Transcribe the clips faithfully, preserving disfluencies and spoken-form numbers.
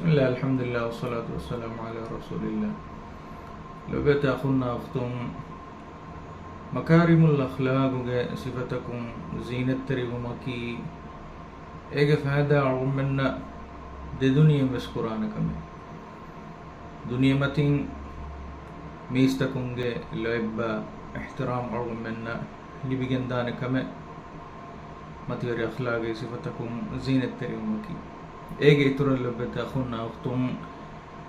ބިސްމިއްލާހި، އަލްޙަމްދުލިއްލާހި، ވައްޞަލާތު ވައްސަލާމު ޢަލާ ރަސޫލިއްލާހް. ލޮބުވެތި އަޚުންނާ އުޚްތުން، މަކާރިމުލް އަޚްލާގުގެ ސިފަތަކުން ޒީނަތްތެރިވުމަކީ، އޭގެ ފައިދާ އަޅުގަނޑުމެންނަށް ދެދުނިޔެއިން ވެސް ކުރާނެ ކަމެއް. ދުނިޔެމަތިން މީސްތަކުންގެ ލޯތްބާ އިޙްތިރާމް އަޅުގަނޑުމެންނަށް ލިބިގެންދާނެ ކަމެއް މަތިވެރި އަޚްލާގީ ސިފަތަކުން ޒީނަތްތެރިވުމަކީ. އޭގެ އިތުރަށް ލޮބުވެތި އަޚުންނާ އުޚްތުން،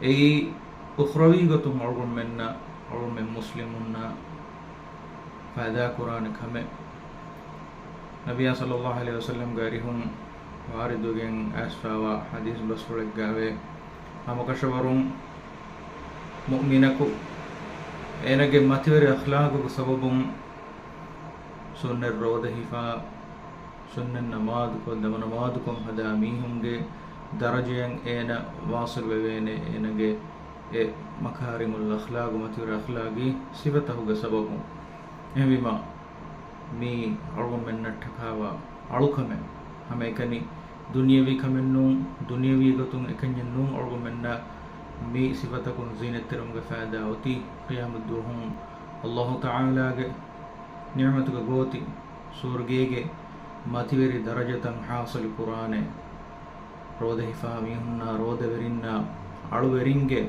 އެއީ އުޚްރަވީ ގޮތުން އަޅުގަނޑުމެންނަށް، އަޅުގަނޑުމެން މުސްލިމުންނަށް ފައިދާ ކުރާނެ ކަމެއް. ނަބިއްޔާ ޞައްލައްލާހު ޢަލައިހި ވަސައްލަމްގެ އަރިހުން ވާރިދުވެގެން އައިސްފައިވާ ޙަދީޘް ބަސްފުޅެއްގައިވޭ، ހަމަކަށަވަރުން މުއުމިނަކު އޭނަގެ މަތިވެރި އަޚްލާގުގެ ސަބަބުން ސުންނަތް ރޯދަ ހިފާ، ސުންނަތް ނަމާދުކޮށް، ދަމު ނަމާދުކޮށް ހަދާ މީހުންގެ ދަރަޖައަށް އޭނަ ވާޞިލް ވެވޭނެ، އޭނަގެ އެ މަކާރިމުލް އަޚްލާގު، މަތިވެރި އަޚްލާގީ ސިފަތަކުގެ ސަބަބުން. އެހެންވީމާ، މީ އަޅުގަނޑުމެންނަށްޓަކާވާ އަޅުކަމެއް. ހަމައެކަނި ދުނިޔަވީ ކަމެއް ނޫން، ދުނިޔަވީ ގޮތުން އެކަންޏެއް ނޫން. އަޅުގަނޑުމެންނަށް މި ސިފަތަކުން ޒީނަތްތެރިވުމުގެ ފައިދާ އޮތީ ޤިޔާމަތްދުވަހުން އައްލާހު ތަޢާލާގެ ނިޢުމަތުގެ ގޯތި ސުވަރުގޭގެ މަތިވެރި ދަރަޖަތައް ޙާޞިލު ކުރާނެ. ރޯދަ ހިފާ މީހުންނާ، ރޯދަވެރިންނާ، އަޅުވެރިންގެ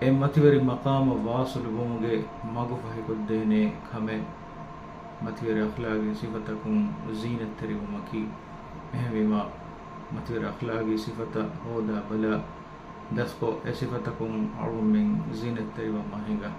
އެ މަތިވެރި މަޤާމަށް ވާޞިލު ވުމުގެ މަގު ފަހިކޮށްދޭނެ ކަމެއް މަތިވެރި އަޚްލާގީ ސިފަތަކުން ޒީނަތްތެރިވުމަކީ. އެހެންވީމާ، މަތިވެރި އަޚްލާގީ ސިފަތައް ހޯދާ ބަލާ، ދަސްކޮށް، އެ ސިފަތަކުން އަޅުގަނޑުމެން ޒީނަތްތެރިވަން މަހިނގާ.